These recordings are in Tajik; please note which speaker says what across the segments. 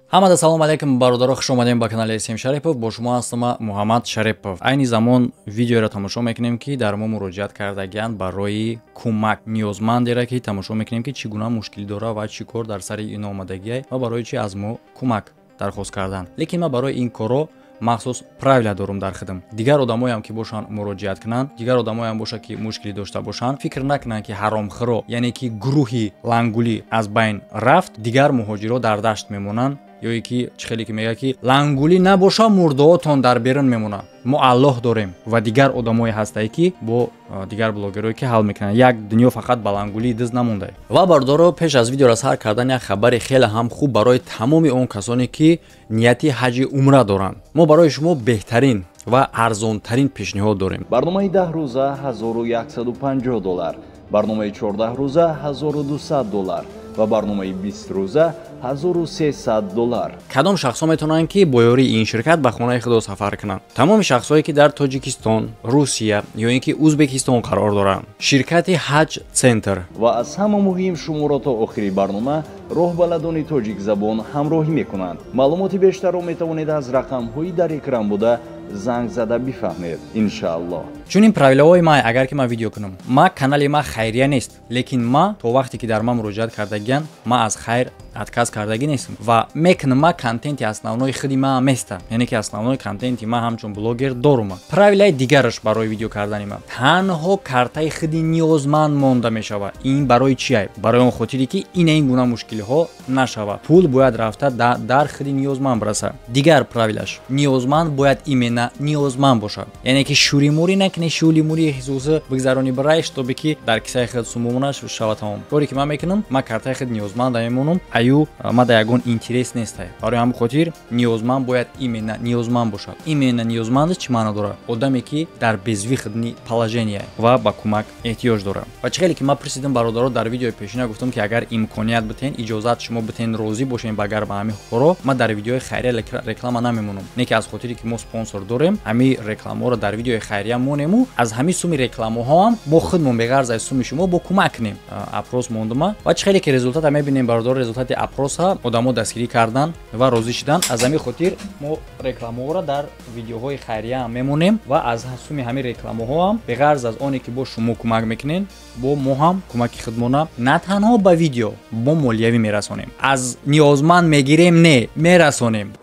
Speaker 1: Ҳамада салом алейкум, бародаро, хуш омадем ба канали СМ Шарипов. Бо шумо ҳастам Муҳаммад Шарипов. Айни замон видеоро тамошо мекунем, ки дар мо муроҷиат кардагианд барои кӯмак ниёзмандеро, ки тамошо мекунем, ки чӣ гуна мушкилӣ дора ва чӣ кор дар сари ин омадагиай ва барои чӣ аз мо кӯмак дархост карданд. Лекин ман барои ин корро махсус правила дорум дар хидм. Дигар одамоям ки бошанд, муроҷиат кунанд, дигар одамоям бошад, ки мушкилӣ дошта бошанд, фикр накунанд, ки ҳаромхӯро, яъне ки гурӯҳи лангулӣ аз байн рафт, дигар муҳоҷиро дар дашт мемонанд, ё ки чӣ хеле ки мегӯяд, ки лангулӣ набоша, мурдаотон дар берун мемонад. Мо Аллоҳ дорем ва дигар одамое ҳастае, ки бо дигар блогерое, ки ҳал мекунанд. Як дунё фақат ба лангулии диз намонда. Ва бардоро, пеш аз видеоро сар кардан, як хабари хеле ҳам хуб барои тамоми он касоне, ки нияти ҳаҷи умра доранд. Мо барои шумо беҳтарин ва арзонтарин пешниҳод дорем.
Speaker 2: Барномаи 10 рӯза 1150 доллар, барномаи 14 рӯза 1200 доллар ва барномаи 20 рӯза 1300 доллар.
Speaker 1: Кадом шахсҳо метавонанд, ки бо ёрии ин ширкат ба хонаи худо сафар кунанд? Тамоми шахсҳое, ки дар Тоҷикистон, Русия ё ин ки Узбекистон қарор доранд. Ширкати Ҳаҷ Центр.
Speaker 2: Ва аз ҳама муҳим, шуморо то охири барнома роҳбаладони тоҷикзабон ҳамроҳӣ мекунанд. Маълумоти бештарро метавонед аз рақамҳои дар экран буда занг зада бифаҳмед, иншааллоҳ.
Speaker 1: Чунин правилаҳои ман: агар ки ман видео кунам, ма канали ма хайрия нест, лекин ма то вақте ки дар ман муроҷиат кардагиян, ма аз хайр отказ кардагӣ нестам ва мекунам. Ма контенти основной худи ма места, яъне ки основной контенти ма ҳамчун блогер дорума. Правилаи дигараш барои видео кардани ма: танҳо картаи худи ниёзманд монда мешавад. Ин барои чия? Барои он хотире, ки ина ин гуна мушкилиҳо нашавад. Пул бояд рафта дар худи ниёзманд бирасад. Дигар правилаш: ниёзманд бояд именно ниёзманд бошад, яъне ки шӯримурӣ накунӣ, шӯлимурӣ хусуси бигзаронӣ барай, чтобы ки дар кисаи худ сумумонаш шава тамом. Коре ки ман мекунам, ман картаи худ ниёзманда мемонам, аю ма да ягон интерес нестай. Барои ҳамин хотир ниёзманд бояд именно ниёзманд бошад. Именно ниёзманд чӣ маъно дорад? Одаме, ки дар безвыходный положение ва ба кӯмак эҳтиёҷ дорад. Ва чӣ хеле ки ман пурсидам, бародаро, дар видеои пешина гуфтам, ки агар имконият битен, иҷозат шумо битен, розӣ бошем, багар ба ҳамин хоро ман дар видеои хайрия реклама намемонам. Не ки аз хотире ки мо спонсор дорем, ҳамин рекламаҳоро дар видеои хайрия монему, аз ҳамин суми рекламаҳоам мо худмон беғарз аз суми шумо бо кӯмак кунем. Опрос мондума ва чӣ хеле ки результата мебинем, бародаро, результати опроса одамо дастгирӣ карданд ва розӣ шуданд. Аз ҳамин хотир мо рекламаҳоро дар видеоҳои хайрияам мемонем ва аз суми ҳамин рекламаҳоам, беғарз аз оне ки бо шумо кӯмак мекунем, бо мо ҳам кӯмаки худмона на танҳо ба видео, бо молиявӣ мерасонем. Аз ниёзманд мегирем, не, мерасонем.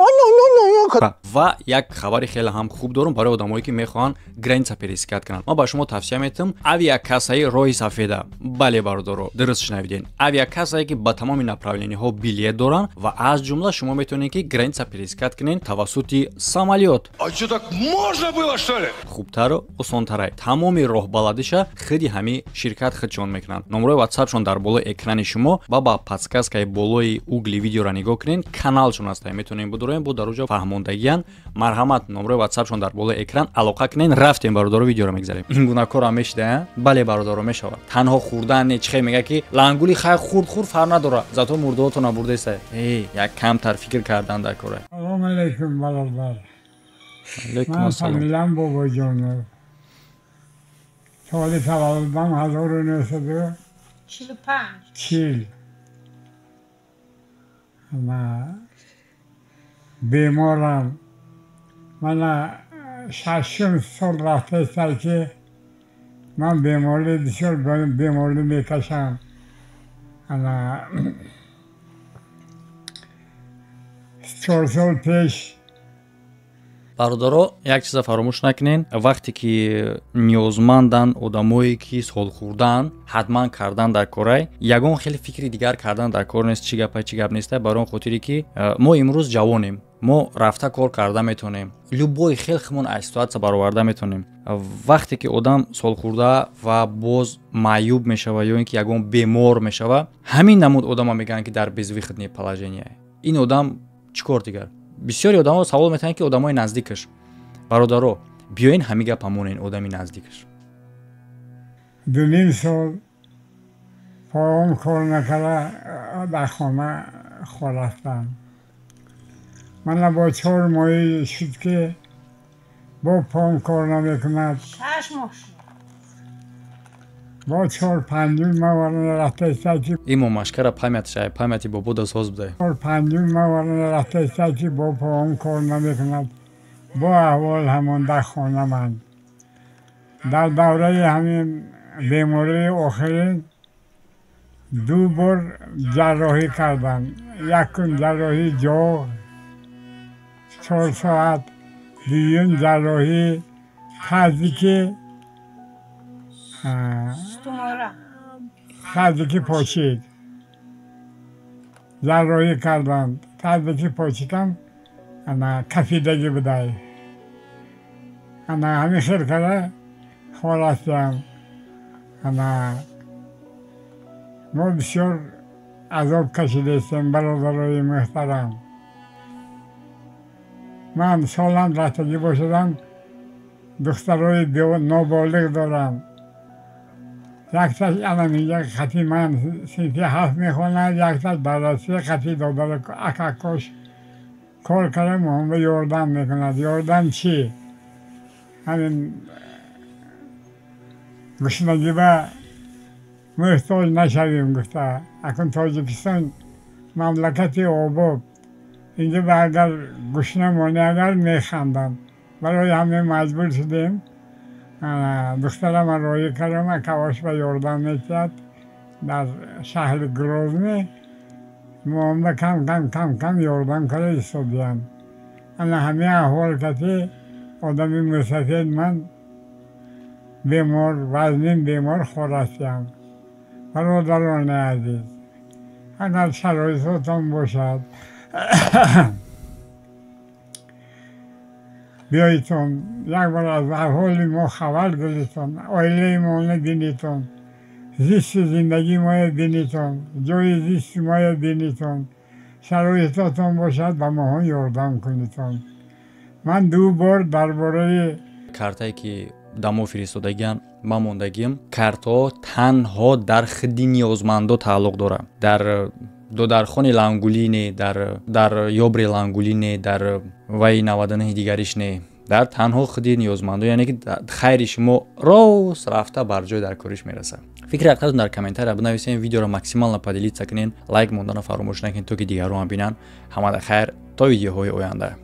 Speaker 1: Ва як хабари хеле ҳам хуб дорам барои одамое, ки мехоҳанд граница пересекать кунанд. Ман ба шумо тавсия метиҳам авиакассаи Роҳи Сафеда. Бале, бародаро, дуруст шунавидем, авиакассае, ки ба тамоми направлениҳо билет доранд ва аз ҷумла шумо метавонед, ки граница пересекать кунед тавассути самолёт. Хубтару осонтарай. Тамоми роҳбаладиша худи ҳамин ширкат худшон мекунанд. Номрои ватсапшон дар болои экрани шумо ва ба подсказкаи болои угли видеоро нигоҳ кунед, каналшон ҳаста, метавонем бидуроем, бо дар уҷо фаҳмондагиян. Марҳамат, номрои ватсапшон дар болои экран, алоқа кунед. Рафтем, бародаро, видеоро мегзарем. Ин гуна корам мешида? Бале, бародаро, мешавад. Танҳо хӯрдан не. Чихе мега, ки лангули хай хурд хурд, фарқ надора, зато мурдаотона бурдеста. Эй, як камтар фикр кардан дар кора.
Speaker 3: Салом алейкум, бародар. Ман фамилиям Бобоҷонов, соли таваллудам 1945. Беморам. Мана шашум сол рафтаеста, ки ман беморӣ, бисёр беморӣ мекашам. Ана 4 сол пеш.
Speaker 1: Бародаро, як чиза фаромӯш накунед: вақте ки ниёзманданд одамое, ки солхӯрдаанд, ҳатман кардан дар корай, ягон хеле фикри дигар кардан дар кор нест, чӣ гапа, чӣ гап неста. Барои он хотире ки мо имрӯз ҷавонем, мо рафта кор карда метавонем, любой хел химон аз ситуация бароварда метавонем. Вақте ки одам солхӯрда ва боз маъюб мешава ё ин ки ягон бемор мешава, ҳамин намуд одама мегӯянд, ки дар безвыходное положение. Ин одам чӣ кор дигар? Бисёри одамо савол метаҳанд, ки одамои наздикаш. Бародаро, биёин ҳамин гапа монен: одами наздикаш.
Speaker 3: 2.5 сол поом кор накарда, дар хона хорафтам. Мана бо 4 моҳӣ шуд, ки бо поом кор намекунад.
Speaker 4: 6 моҳ шуд.
Speaker 3: Бо чор панҷум ман варона рафта истода ки
Speaker 1: Ин момашкара память шай, памяти бобода соз будай.
Speaker 3: Чор панҷум ман варона рафта истода ки бо поам кор намекунад. Бо аҳвол ҳамон дар хона ман. Дар давраи ҳамин бемории охирин ду бор ҷарроҳӣ кардам. Якум ҷарроҳии ҷоғ 4 соат, дуюм ҷарроҳии тазики тазики почик ҷарроҳӣ кардам. Тазики почикам ана кафидагӣ будай. Ана ҳамин хел карда холастам. Ана мо бисёр азоб кашидаистем, бародарои муҳтарам. Ман солам рафтагӣ бошадам, духтарои ноболиғ дорам. Якташ ана инҷа хати ман синфи ҳафт мехонад, якташ дар Россия хати додари акакош кор карда моҳонба ёрдам мекунад. Ёрдам чӣ? Ҳамин гушнагиба муҳтоҷ нашавем гуфта. Акун Тоҷикистон мамлакати обод, инҷа ба агар гушна монӣ, агар механданд. Барои ҳамин маҷбур шудем, духтарама роҳӣ кардам, акавош ба ёрдам метиҳад дар шаҳри Грозный. Моҳонба кам кам кам кам ёрдам карда истодиям. Ана ҳамин аҳвол кати одами мусафед ман бемор, вазнин бемор хорастиям. Бародарони азиз, агар шароитотон бошад, биёитон, як бор аз аҳволи мо хабар гиритон, оилаи моно бинитон, зисти зиндагии моя бинитон, ҷои зисти моя бинитон. Шароитотон бошад, ба моҳон ёрдам кунитон. Ман ду бор дар бораи
Speaker 1: Картае ки дамо фиристодагиан, ман мондагиам, картҳо танҳо дар хидди ниёзмандо тааллуқ дорад, дар додархони лангулӣ не, дар ёбри лангулӣ не, дар ваи наваданаҳи дигариш не, дар танҳо хиди ниёзмандо. Яъне ки хайри шумо рост рафта бар ҷой дар кориш мерасад. Фикри ҳақиқатон дар комментария бинависен, видеоро максимально поделиться кунен, лайк мондана фаромӯш накунед, то ки дигарон бинанд. Ҳамада хайр, то видеоҳои оянда.